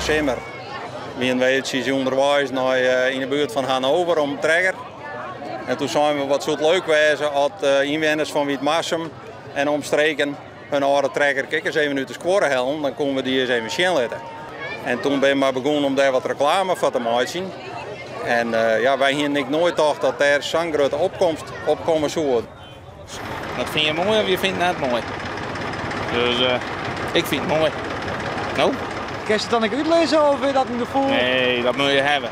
simmer wienen we eventsjes ûnderweis nei yn de buert fan Hannover om trekker. En toen seinen we wat soe it leuk wêze as ynwenners fan Wytmarsum en omstreken hun âlde trekker ek ris even út de skuorre hellen, dan koenen we dy ris even sjen litte. En toen bin we mar begûn om dêr wat reklame foar te meitsjen. En ja, wy hienen ek noait tocht dat dêr sa'n grutte opkomst op komme soe. Dat fyn je moai of je fynt it net moai. Dus uh, ik fyn it moai. No? Kinst it dan ek útlizze of is dat in gefoel? Nee, dat moet je hebben.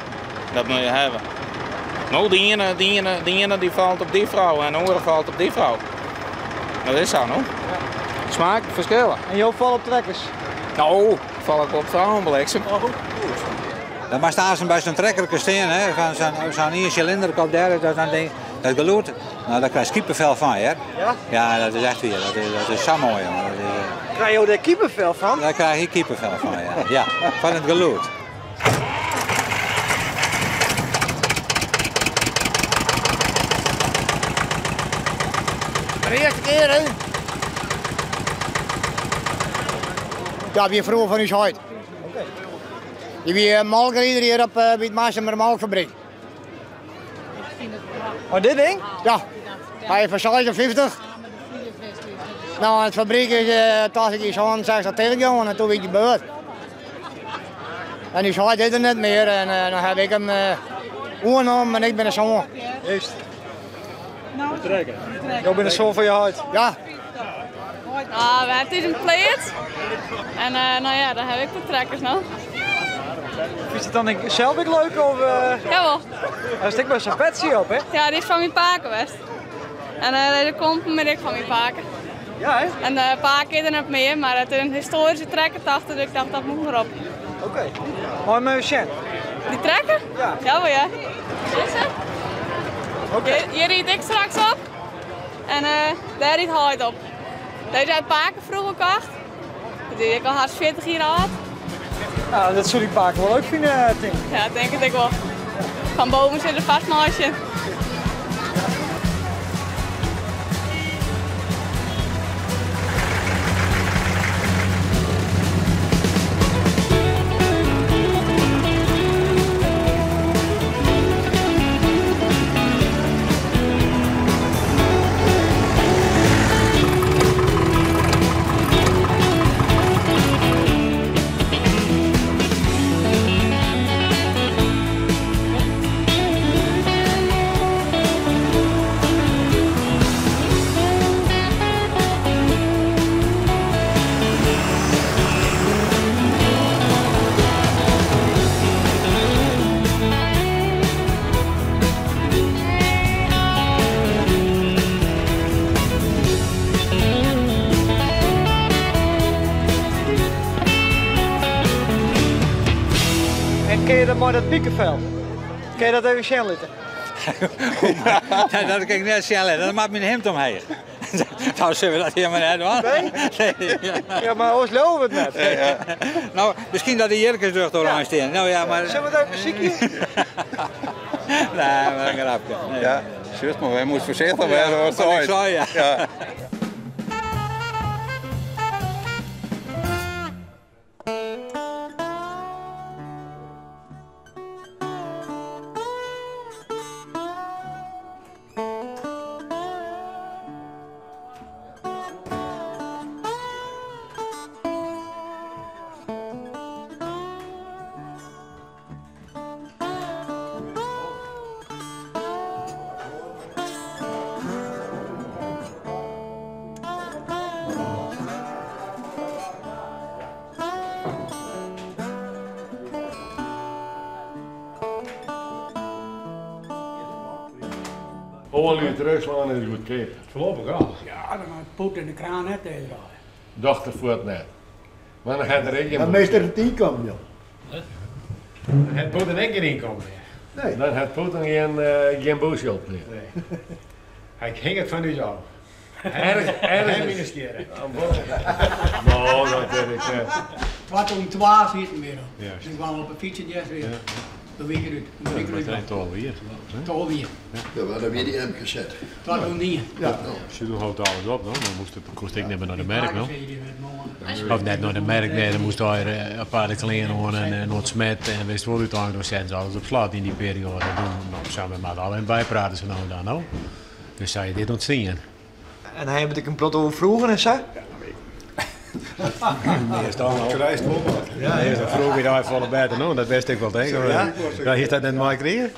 Dat moet je hebben. No, de iene, de iene, de iene die falt op die frou en de oare falt op die frou. Dat is sa, no? Ja. Smaak ferskille. En jo falle op trekkers? No, fal ik op vrouwen bliksem. Oh, goed. Dan moatst aanst by sa'n trekkerke stean, hè, fan sa'n sa'n ien silinder op dêr, dat dan ding, dat gelûd, nou daar krijg je kippenvel van, hè. Ja? Ja, dat is echt wier. Dat is sa moai, jongen. Dat is, Krije jo dêr kippenvel fan? Daar krijg ik kippenvel van, ja. Ja, fan it gelûd. De earste kear, hè? Dat wie froeger fan ús heit. Dy wie molkrider hjir op by it Marsumer molkfabryk. Oh, dit ding? Ja. Hy is fan 56. No, it fabryk is tocht ik yn 67 tichtgongen en toen wie ik de beurt. En ús heit is der net mear en dan haw ik him oernommen en ik bin de soan. Juist. Jo binne de soan fan je heit? Ja. Ah, it is in pleats. En no ja, dan haw ik de trekkers no. Fynst it dan ek sels ek leuk? Of, Jawel. Hast ek mei sa'n petsje op, hè? Ja, dy is fan myn pake west. En de klompen binne ek fan myn pake. Ja, hè? En pake is der net mear, mar it is in histoaryske trekker tocht dus ik dacht dat moet mar op. Oké. Mei my even sjen? Dy trekker? Ja. Jawel, ja. Dizze? Oké. Hjir ried ik straks op. En dêr ried heit op. Dizze hat pake froeger kocht. Dat is ek al hast 40 jier âld. Nou, dat soe dy pake wol leuk fine, tink ik. Ja, tink it ek wol. Fan boven sit er fêst meitsjen. En kin je dat mei dat pikevel? Kin je dat even sjen litte? Dat kin ik net sjen litte. Dan moat myn himd omheech. Dan sille we dat hjir mar net dwaan. Nee? Ja, mar oars leauwe we it net. No, miskien dat de jierkes der oerein stean. No ja, mar... Sille we it even besykje? Nee, mar in grapke. Nee. Ja, sjochst mar, wy moast foarsichtich wêze watst Wat ik seist. sei, ja. Ja. Oalje út Ruslân is goedkeaper. Voorlopig al. Ja, dan hat Poetin de kraan net tichtdraaien. Docht er fuort net. Mar dan hat er ek gjin Dan meester it ynkommen, joh. Dan hat Poetin ek gjin ynkommen mear. Nee. Dan hat Poetin gjin, gjin bûsjild mear. Nee. Hy hinget fan ús ôf. Ergens, Hem yn ergens. de skjirre. No, dat wit ik net. 2002 sieten we al. Juist. Toen kwamen we op de fiets in weer. Ja. De week eruit. De week Dat eruit. is 12 jaar. 12 jaar. Ja, maar dan weer die M gezet. 2009. Ja. Ze doen houdt alles op, no? Dan moest het, kost ik niet meer naar de merk, no? Of net naar de merk, nee, dan moest daar een paar kleren aan en nog smet en wist wel uiteindelijk nog zetten ze alles op slot in die periode. Toen nou, samen met alleen bijpraten ze nou dan, no? Dus zei je dit ontzien. En hij heeft ik een plot over vroeger en zo? Meestal al. Krijgt wel wat. Ja, eerst vroeger daar volle beter, no? Dat wist ik wel tegen. Ja? Ja, hier staat net maar kreeg.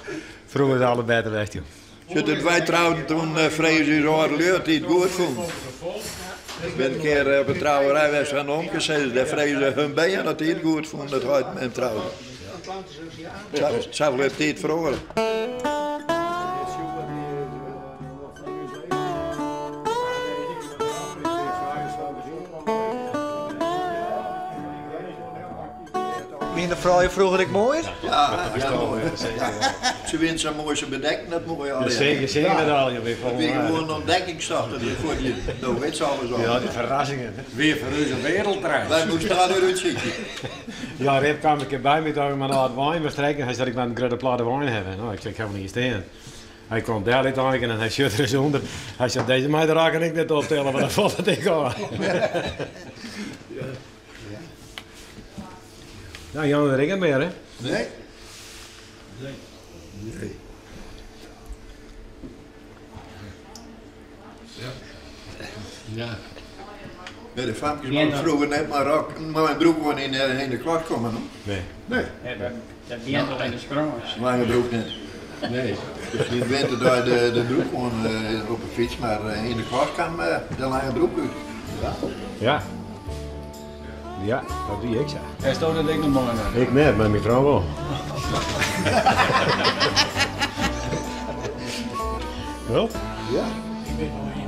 Vroeger is alle beter wist joh. Zit wij trouwden toen vrees is leert die het goed vond. Ik ben een keer op een trouwerij geweest van omgezet. Daar vrezen hun bij dat hij het goed vond dat hij met hem trouwde. Zou wel tijd verloren. Wie de vrouwen vroeger ik mooi? Ja, ja, mooi. Ze wint zo mooi, ze bedekken dat mooi al. Ja, zeker, zeker dat al, joh. Weer Dat weer gewoon een ontdekkingstocht. Dat is voor die, nou weet ze alles al. Ja, die verrassingen. Weer voor u een wereldreis. Wij moesten daar weer uitzitten. Ja, Rip kwam een keer bij me toen ik maar een wijn was trekken. Hij zei, ik ben een grote plaat wijn hebben. Nou, ik zei, ik heb hem niet staan. Hij kwam daar uiteindelijk en hij zit er eens onder. Hij zei, deze meid raak ik net optellen, want dan valt het ik al. Nou, Jan de Ringen meer, hè? Nee? Nee. Nee. Ja. Nee, de famkes mochten vroeger net maar rok, maar mijn broek gewoon in de klas komen. Hoor. Nee. Nee. Dat begint al in de sprongers. Lange broek net. Nee. Dus in de winter daar de broek gewoon op de fiets, maar in de klas kwam de lange broek uit. Ja. Ja. Ja, dat doe ik zo. Hij stond dat ik nog mooi naar. Ik net, maar mijn vrouw wel. Wel? Ja. Ik weet wel.